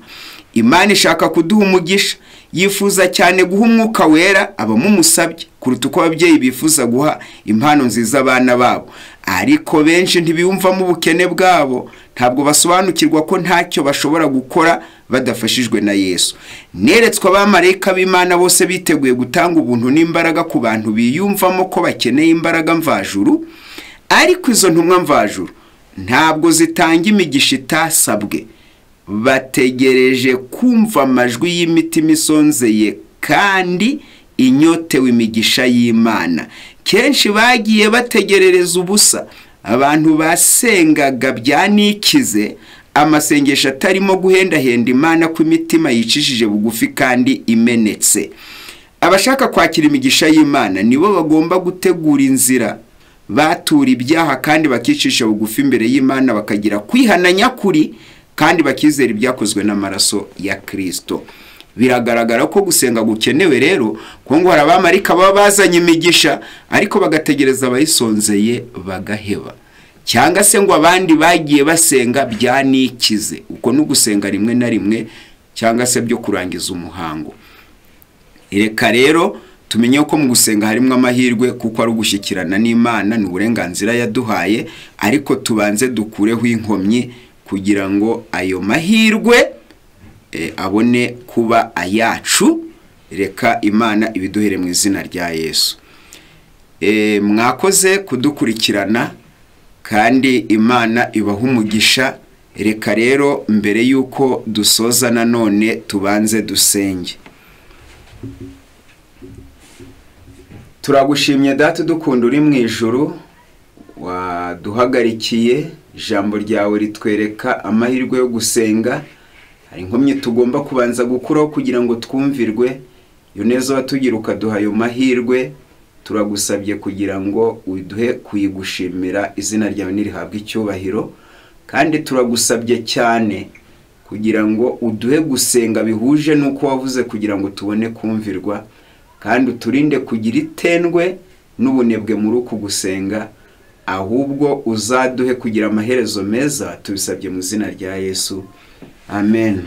Imana ishaka kuduha umugisha, yifuza cyane guha umwuka wera abamumusabye kuruta uko ababyeyi bifuza guha impano nziza abana babo. Ariko benshi ntibiyumvamo ubukene bwabo, ntabwo basobanukirwa ko ntacyo bashobora gukora badafashijwe na Yesu. Neretswe abamarayika b'Imana bose biteguye gutanga ubuntu n'imbaraga ku bantu biyumvamo ko bakeneye imbaraga mvajuru, ariko izo ntumwa mvajuru ntabwo zitanga imigisha itasabwe. Bategereje kumva amajwi y'imitima isonzeye kandi inyotewe imigisha y'Imana. Kenshi bagiye bategerereza ubusa. Abantu basengaga byanikize, amasengesho atarimo guhendahenda Imana ko imitima yicishije bugufi kandi imenetse. Abashaka kwakira imigisha y'Imana nibo bagomba gutegura inzira, batura ibyaha kandi bakicisha bugufi imbere y'Imana, bakagira kwihana nyakuri kandi bakizera ibyakozwe n'amaraso ya Kristo. Biragaragara ko gusenga gukenewe rero, kuko ngo hari abamarayika baba bazanye imigisha ariko bagategereza abayisonzeye bagaheba, cyangwa se ngo abandi bagiye basenga byanikize. Uko no gusenga rimwe na rimwe cyangwa se byo kurangiza umuhango. Reka rero Tumenye ko mu gusenga harimo amahirwe, kuko ari ugushyikirana n'Imana, ni uburenganzira yaduhaye, ariko tubanze dukureho inkomyi kugira ngo ayo mahirwe abone kuba ayacu. Reka Imana ibiduhere mu izina rya Yesu. Mwakoze kudukurikirana kandi Imana ibaha umugisha. Reka rero mbere yuko dusoza nanone tubanze dusenge. Turagushimye Data dukunda uri mu ijuru, waduhagarikiye ijambo ryawe ritwereka amahirwe yo gusenga. Hari inkomyi tugomba kubanza gukuraho kugira ngo twumvirwe. Iyo neza watugira ukaduha ayo mahirwe, turagusabye kugira ngo uduhe kuyigushimira, izina ryawe nirihabwe icyubahiro. Kandi turagusabye cyane kugira ngo uduhe gusenga bihuje n'uko wavuze, kugira ngo tubone kumvirwa, kandi uturinde kugira itendwe n'ubunebwe muri uku gusenga, ahubwo uzaduhe kugira amaherezo meza. Tubisabye mu izina rya Yesu, amen.